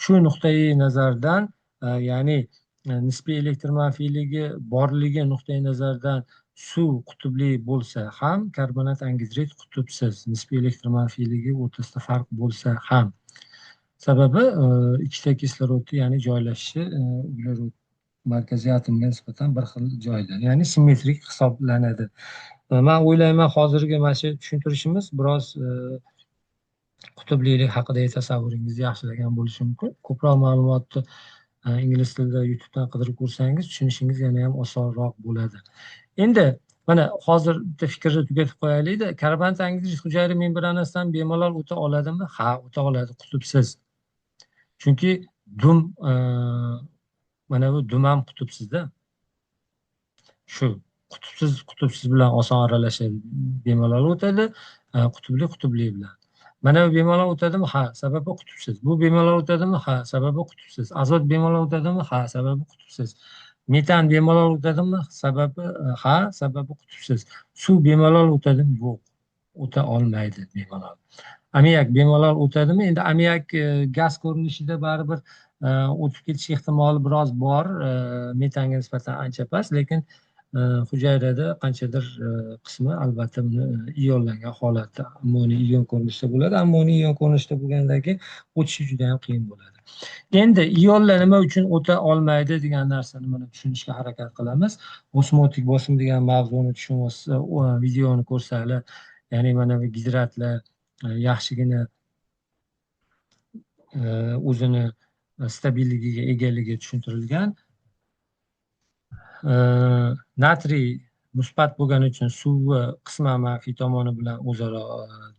Shu nuqtai nazardan, ya'ni nisbiy elektr manfiyligi borligi nuqtai nazardan suv qutbli bo'lsa ham, karbonat angidrid qutbsiz, nisbiy elektr manfiyligi o'rtasida farq bo'lsa ham. Sababi ikkita kislorodni ya'ni joylashishi uglerod markaziy atomga nisbatan bir xil joyda, ya'ni simmetrik hisoblanadi. Men o'ylayman hozirgi mana shu tushuntirishimiz biroz qutblilik haqidagi tasavvuringizni yaxshilagan bo'lishi mumkin. Ko'proq ma'lumotni ingliz tilida YouTube'dan qidirib ko'rsangiz, tushunishingiz yana ham osonroq bo'ladi. Endi Mana hozir bitta fikrni tugatib qo'yaylikda. Karbonat angidrid hujayra membranasidan bemalol o'ta oladimi? Ha, o'ta oladi, qutbsiz. Chunki dum mana bu dum ham qutbsizda. Shu qutbsiz qutbsiz bilan oson aralashadi, bemalol o'tadi, qutbli qutbli bilan. Mana bu bemalol o'tadimi? Ha, sababi qutbsiz. Bu bemalol o'tadimi? Ha, sababi qutbsiz. Azot bemalol o'tadimi? Ha, sababi qutbsiz. Metan bemalol o'tadimi? Sababi ha, sababi qutbsiz. Suv bemalol o'tadimi? Yo'q, o'ta olmaydi bemalol. Ammiak bemalol o'tadimi? Endi ammiak gaz ko'rinishida baribir o'tib ketish ehtimoli biroz bor, metanga nisbatan ancha past, lekin hujayrada qanchadir qismi albatta buni ionlangan holatda ammoniy ion ko'rinishida bo'ladi. Ammoniy ion ko'rinishida bo'lgandan keyin o'tishi juda ham qiyin bo'ladi. Endi ionlar nima uchun o'ta olmaydi degan narsani mana tushunishga harakat qilamiz. Osmotik bosim degan mavzuni tushunsa, videoni ko'rsanglar, ya'ni mana bu gidratlar yaxshigina o'zini stabilligiga egaligi tushuntirilgan. Natriy musbat bo'lgani uchun suvni qisman manfiy tomoni bilan o'zaro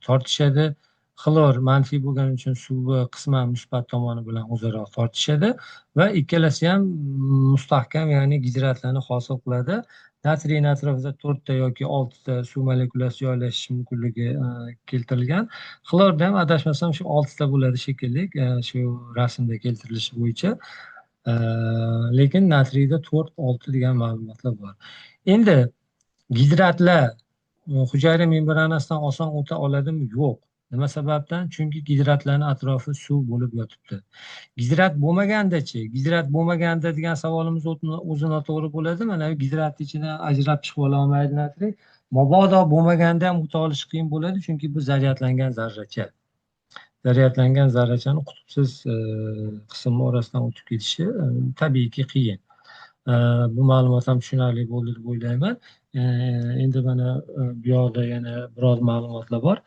tortishadi. Xlor manfiy bo'lgani uchun suvni qisman musbat tomoni bilan o'zaro tortishadi va ikkalasi ham mustahkam, ya'ni gidratlarni hosil qiladi. Natriyning atrofida 4 ta yoki 6 ta suv molekulasi joylashishi mumkinligi keltirilgan. Xlorda ham adashmasam shu 6 ta bo'ladi shekilli, shu rasmda keltirilishi bo'yicha. Lekin natriyda 4-6 degan ma'lumotlar bor. Endi gidratlar hujayra membranasidan oson o'ta oladimi? Yo'q. Nima sababdan? Chunki gidratlarning atrofi suv bo'lib yotibdi. Gidrat bo'lmagandachi? Gidrat bo'lmaganda degan savolimiz o'zi noto'g'ri bo'ladi. Mana gidrat ichidan ajrab chiqib ola olmaydi natriy. Mabodo bo'lmaganda ham o'ta olish qiyin bo'ladi, chunki bu zaryadlangan zarracha. Zaryadlangan zarrachani qutbsiz qismi orasidan o'tib ketishi tabiiyki qiyin. Bu ma'lumot ham tushunarli bo'ldi deb o'ylayman. Endi mana bu yoqda yana biroz ma'lumotlar bor.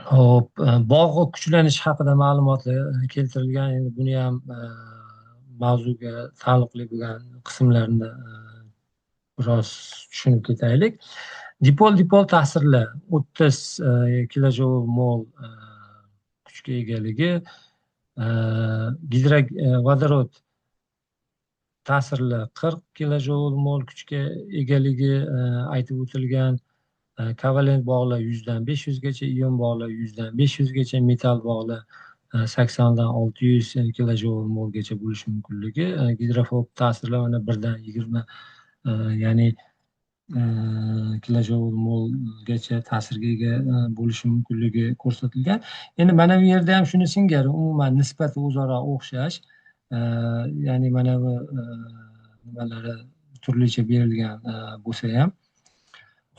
Xo'p, bog'i kuchlanish haqida ma'lumotlar keltirilgan. Endi buni ham mavzuga taalluqli bo'lgan qismlarini biroz tushunib ketaylik. Dipol-dipol ta'sirlar 30 kilojoul mol kuchga egaligi, vodorod ta'sirlar 40 kilojoul mol kuchga egaligi aytib o'tilgan. Kovalent bog'lar 100 dan 500 gacha, ion bog'lar 100 dan 500 gacha, metall bog'lar 80 dan 600 kilojoul molgacha bo'lishi mumkinligi, gidrofob ta'sirlar mana 1 dan 20 ya'ni kilojoul molgacha ta'sirga ega bo'lishi mumkinligi ko'rsatilgan. Endi mana bu yerda ham shuni singari umuman nisbati o'zaro o'xshash, ya'ni mana bu nimalari turlicha berilgan bo'lsa ham.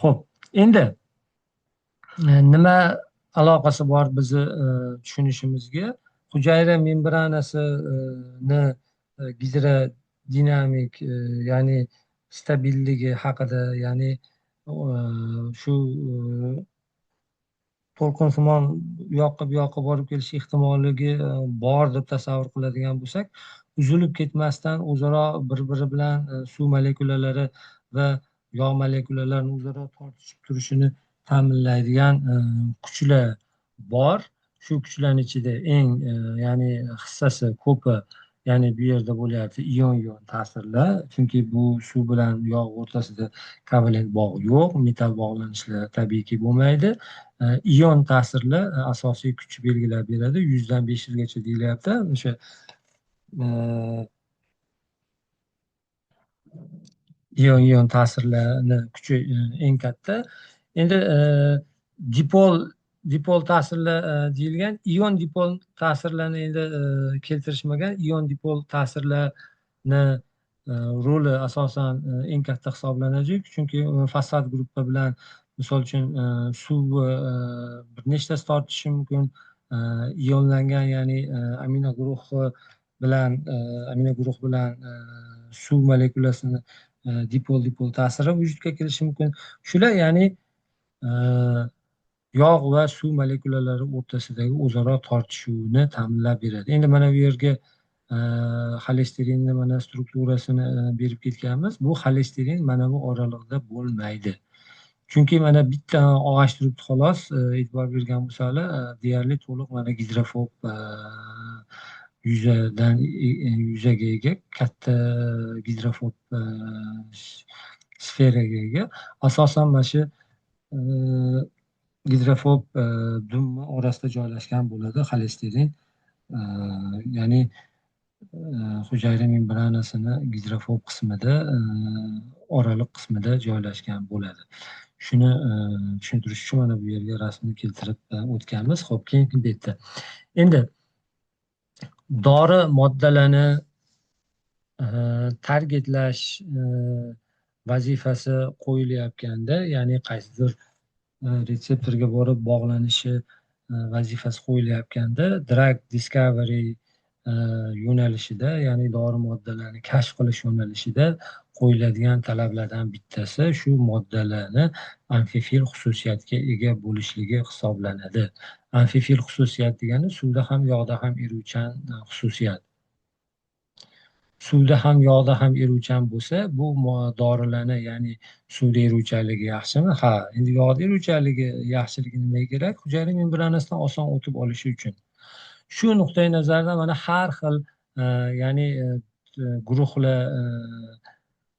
Xo'p, endi nima aloqasi bor bizni tushunishimizga? Hujayra membranasini gidrodinamik, ya'ni stabilligi haqida, ya'ni shu to'lqinsimon u yoqqa bu yoqqa borib kelish ehtimolligi bor deb tasavvur qiladigan bo'lsak, uzilib ketmasdan o'zaro bir-biri bilan suv molekulalari va yog' molekulalarini o'zaro tortishib turishini ta'minlaydigan kuchlar bor. Shu kuchlarning ichida eng ya'ni hissasi ko'pi, ya'ni bu yerda bo'lyapti ion-ion ta'sirlar, chunki bu suv bilan yog' o'rtasida kovalent bog' yo'q, metall bog'lanishlar tabiiyki bo'lmaydi. Ion ta'sirlar asosiy kuch belgilab beradi, 100 dan 500 gacha deyilyapti. O'sha ion-ion ta'sirlarni kuchi eng katta. Endi dipol ta'sirlar deyilgan, ion dipol ta'sirlarni endi keltirishmagan. Ion dipol ta'sirlarni roli asosan eng katta hisoblanadi, chunki fosfat gruppa bilan misol uchun suv bir nechtasi tortishi mumkin, ionlangan, ya'ni amino guruhi bilan amino guruh bilan suv molekulasini dipol-dipol ta'siri vujudga kelishi mumkin. Shular ya'ni yog' va suv molekulalari o'rtasidagi o'zaro tortishuvni ta'minlab beradi. Endi mana bu yerga Xolesterinni mana strukturasini berib ketganmiz. Bu xolesterin mana bu oraliqda bo'lmaydi. Chunki mana bitta og'ash turibdi xolos, e'tibor bergan bo'lsanglar, deyarli to'liq mana gidrofob yuzadan yuzaga ega, katta gidrofob sferaga ega. Asosan mana shu gidrofob dumni orasida joylashgan bo'ladi xolesterin. Ya'ni hujayra membranasini gidrofob qismida, oraliq qismida joylashgan bo'ladi. Shuni tushuntirish uchun mana bu yerga rasmni keltirib o'tganmiz. Xo'p, keyingi betda. Endi dori moddalarini targetlash vazifasi qo'yilayotganda, ya'ni qaysidir retseptorga borib bog'lanishi vazifasi qo'yilayotganda drug discovery yo'nalishida, ya'ni dori moddalarini kashf qilish yo'nalishida qo'yiladigan talablardan bittasi shu moddalarni amfifil xususiyatga ega bo'lishligi hisoblanadi. Amfifil xususiyat degani suvda ham yog'da ham eruvchan xususiyat. Suvda ham yog'da ham eruvchan bo'lsa, bu dorilarni, ya'ni suvda eruvchanligi yaxshimi? Ha, endi yog'da eruvchanligi yaxshiligi nimaga kerak? Hujayra membranasidan oson o'tib olishi uchun. Shu nuqtai nazardan mana har xil ya'ni guruhlar,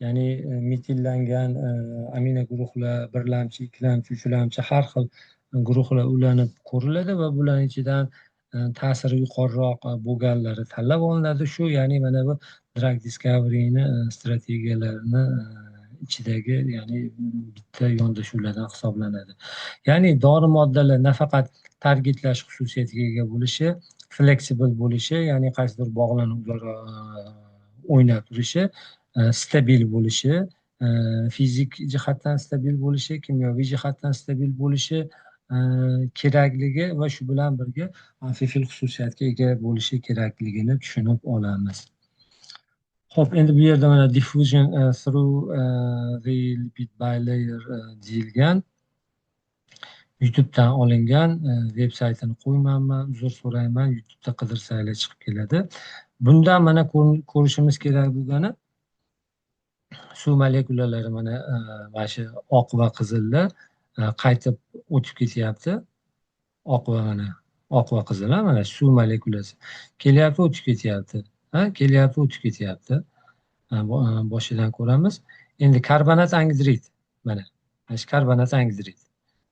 ya'ni metillangan amino guruhlar, birlamchi, ikkilamchi, uchlamchi har xil guruhlar ulanib ko'riladi va bularning ichidan ta'siri yuqoriroq bo'lganlari tanlab olinadi. Shu, ya'ni mana bu drug discovery'ni strategiyalarini ichidagi, ya'ni bitta yondashuvlardan hisoblanadi. Ya'ni dori moddalar nafaqat targetlash xususiyatiga ega bo'lishi, flexible bo'lishi, ya'ni qaysidir bog'lanuvlar o'ynab turishi, stabil bo'lishi, fizik jihatdan stabil bo'lishi, kimyoviy jihatdan stabil bo'lishi kerakligi va shu bilan birga amfifil xususiyatga ega bo'lishi kerakligini tushunib olamiz. Xo'p, endi bu yerda mana diffusion through the lipid bilayer deyilgan. YouTube'dan olingan, veb saytini qo'ymanman, uzr so'rayman, YouTube'da qidirsanglar chiqib keladi. Bundan mana ko'rishimiz kerak bo'lgani suv molekulalari mana shu oq va qizillar qaytib o'tib ketyapti. Oq va mana oq va qizil, mana suv molekulasi kelyapti, o'tib ketyapti. Ha, kelyapti, o'tib ketyapti. Boshidan ko'ramiz. Endi karbonat angidrid mana shu karbonat angidrid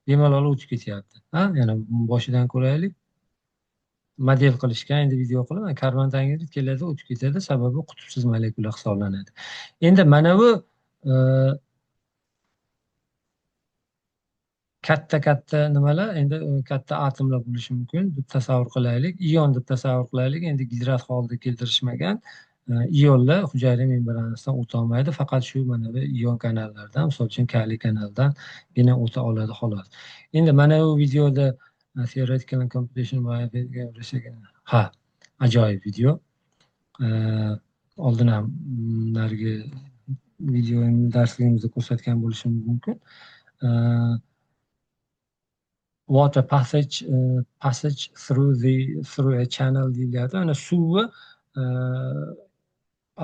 bemalol o'tib ketyapti. Ha, yana boshidan ko'raylik. Model qilishgan, endi video qilib, karbonat angidrid keladi, o'tib ketadi, sababi qutbsiz molekula hisoblanadi. Endi mana bu katta-katta nimalar, endi katta atomlar bo'lishi mumkin deb tasavvur qilaylik, ion deb tasavvur qilaylik. Endi gidrat holida keltirishmagan. Ionlar hujayra membranasidan o'ta olmaydi, faqat shu mana bu ion kanallardan, misol uchun kaliy kanaldan o'ta oladi xolos. Endi mana bu videoda theoretical and computation by, ha, ajoyib video. Oldin ham narigi video darsligimizda ko'rsatgan bo'lishim mumkin. Water passage through a channel deyilyapti. Mana suvni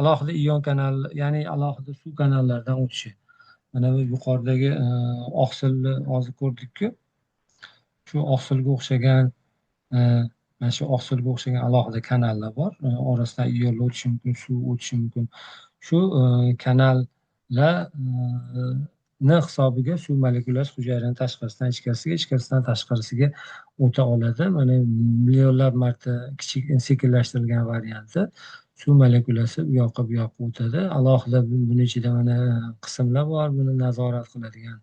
alohida ion kanal, ya'ni alohida suv kanallaridan o'tishi. Mana bu yuqoridagi oqsilni hozir ko'rdikku. Shu oqsilga o'xshagan, mana shu oqsilga o'xshagan alohida kanallar bor. Orasidan ionlar o'tishi mumkin, suv o'tishi mumkin. Shu kanallarni hisobiga suv molekulasi hujayrani tashqarisidan ichkarisiga, ichkarisidan tashqarisiga o'ta oladi. Mana millionlab marta kichik sekinlashtirilgan varianti. Suv molekulasi u yoqqa bu yoqqa o'tadi. Alohida buni ichida mana qismlar bor, buni nazorat qiladigan.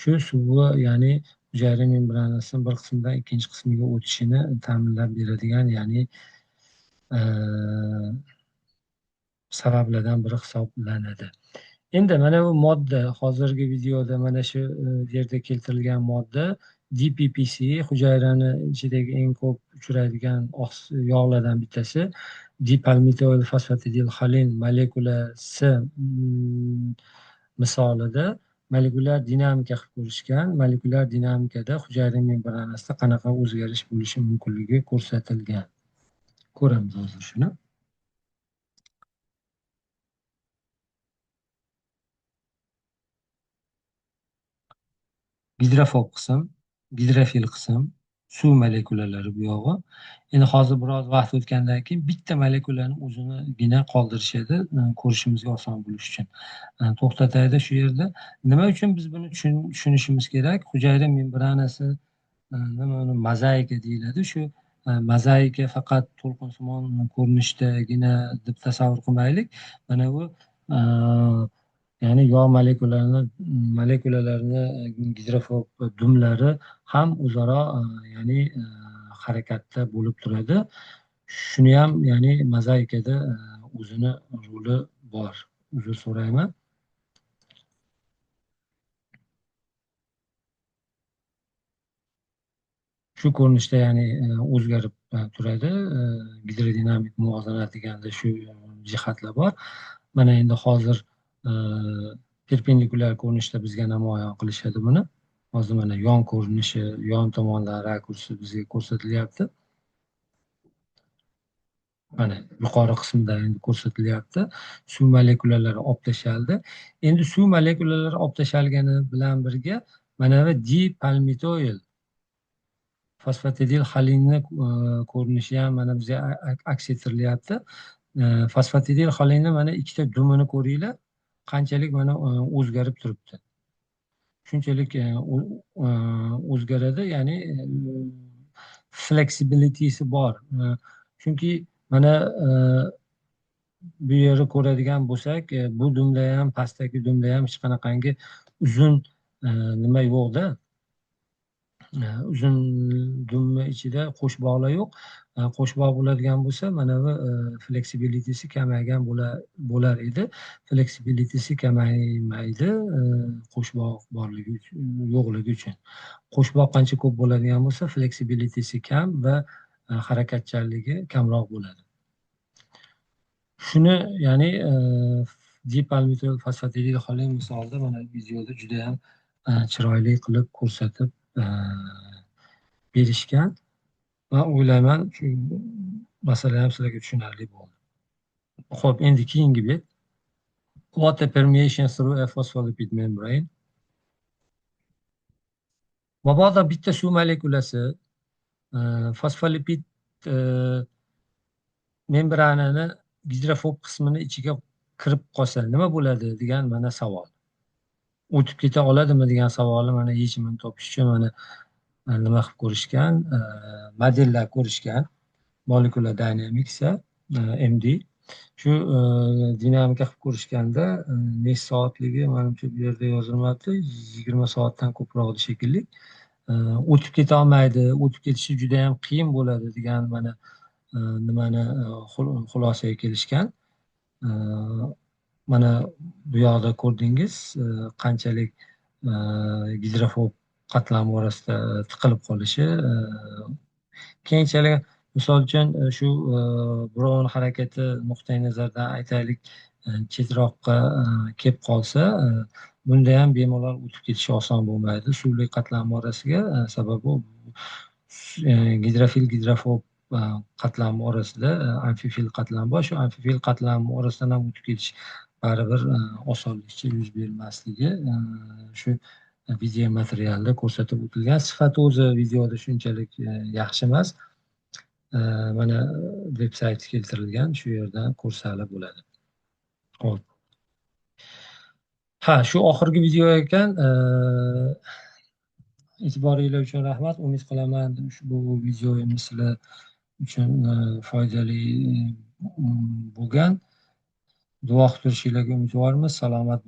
Shu suvni, ya'ni hujayra membranasining bir qismidan ikkinchi qismiga o'tishini ta'minlab beradigan, ya'ni sabablardan biri hisoblanadi. Endi mana bu modda, hozirgi videoda mana shu yerda keltirilgan modda DPPC, hujayrani ichidagi eng ko'p uchraydigan yog'lardan bittasi, dipalmitoil fosfatidilxolin molekulasi misolida molekulyar dinamika qilib ko'rishgan. Molekulyar dinamikada hujayra membranasida qanaqa o'zgarish bo'lishi mumkinligi ko'rsatilgan. Ko'ramiz hozir shuni. Gidrofob qism, gidrofil qism, suv molekulalari bu yog'i. Endi hozir biroz vaqt o'tgandan keyin bitta molekulani o'zinigina qoldirishadi, ko'rishimizga oson bo'lishi uchun. To'xtatayda shu yerda. Nima uchun biz buni tushunishimiz kerak? Hujayra membranasi, nima uni mozaika deyiladi. Shu mozaika faqat to'lqinsimon ko'rinishdagina deb tasavvur qilmaylik. Mana bu, ya'ni yog' molekulalarni gidrofob dumlari ham o'zaro, ya'ni harakatda bo'lib turadi. Shuni ham, ya'ni mozaikada o'zini roli bor. Uzr so'rayman. Shu ko'rinishda, ya'ni o'zgarib turadi. Gidrodinamik muvozanat deganda shu jihatlar bor. Mana endi hozir perpendikulyar ko'rinishda bizga namoyon qilishadi buni. Hozir mana yon ko'rinishi, yon tomondan rakursi bizga ko'rsatilyapti. Mana yuqori qismida endi ko'rsatilyapti. Suv molekulalari olib tashaldi. Endi suv molekulalari olib tashalgani bilan birga mana bu dipalmitoil fosfatidil xolinni ko'rinishi ham mana bizga aks ettirilyapti. Fosfatidil xolinni mana ikkita dumini ko'ringlar, qanchalik mana o'zgarib turibdi. Shunchalik o'zgaradi, ya'ni fleksibilitesi bor. Chunki mana bu yerni ko'radigan bo'lsak, bu dumda ham, pastdagi dumda ham hech qanaqangi uzun nima yo'qda. Uzun dumni ichida qo'shbog'lar yo'q. Qo'shbog' bo'ladigan bo'lsa, mana bu fleksibilitesi kamaygan bo'lar edi. Fleksibilitesi kamaymaydi, qo'shbog' borligi uchun, yo'qligi uchun. Qo'shbog' qancha ko'p bo'ladigan bo'lsa, fleksibilitesi kam va harakatchanligi kamroq bo'ladi. Shuni, ya'ni dipalmitoil fosfatidil xolin misolida mana videoda juda ham chiroyli qilib ko'rsatib berishgan. Men o'ylayman, shu masala ham sizlarga tushunarli bo'ldi. Xo'p, endi keyingi bet. Water permeation through a phospholipid membrane. Mabodo bitta suv molekulasi fosfolipid membranani gidrofob qismini ichiga kirib qolsa nima bo'ladi degan mana savol. O'tib keta oladimi degan savolni mana yechimini topish uchun mana nima qilib ko'rishgan, modellar ko'rishgan, Molecular Dynamics, MD. Shu dinamika qilib ko'rishganda necha soatligi manimcha bu yerda yozilmabdi, 20 soatdan ko'proq shekilli. O'tib keta olmaydi, o'tib ketishi juda ham qiyin bo'ladi degan mana nimani xulosaga kelishgan. Mana bu yoqda ko'rdingiz, qanchalik gidrofob qatlam orasida tiqilib qolishi. Keyinchalik misol uchun shu birovning harakati nuqtai nazaridan aytaylik, chetroqqa kelib qolsa, bunda ham bemalol o'tib ketishi oson bo'lmaydi suvli qatlam orasiga. Sababi gidrofil gidrofob qatlam orasida amfifil qatlam bor. Shu amfifil qatlam orasidan ham o'tib ketish baribir osonlikcha yuz bermasligi shu video materialda ko'rsatib o'tilgan. Sifati o'zi videoda shunchalik yaxshi emas. Mana veb sayti keltirilgan, shu yerdan ko'rsalar bo'ladi. Xo'p. Ha, shu oxirgi video ekan. E'tiboringlar uchun rahmat. Umid qilaman ushbu videomiz sizlar uchun foydali bo'lgan. Duo qilib turishinglarga umidvormiz. Salomat.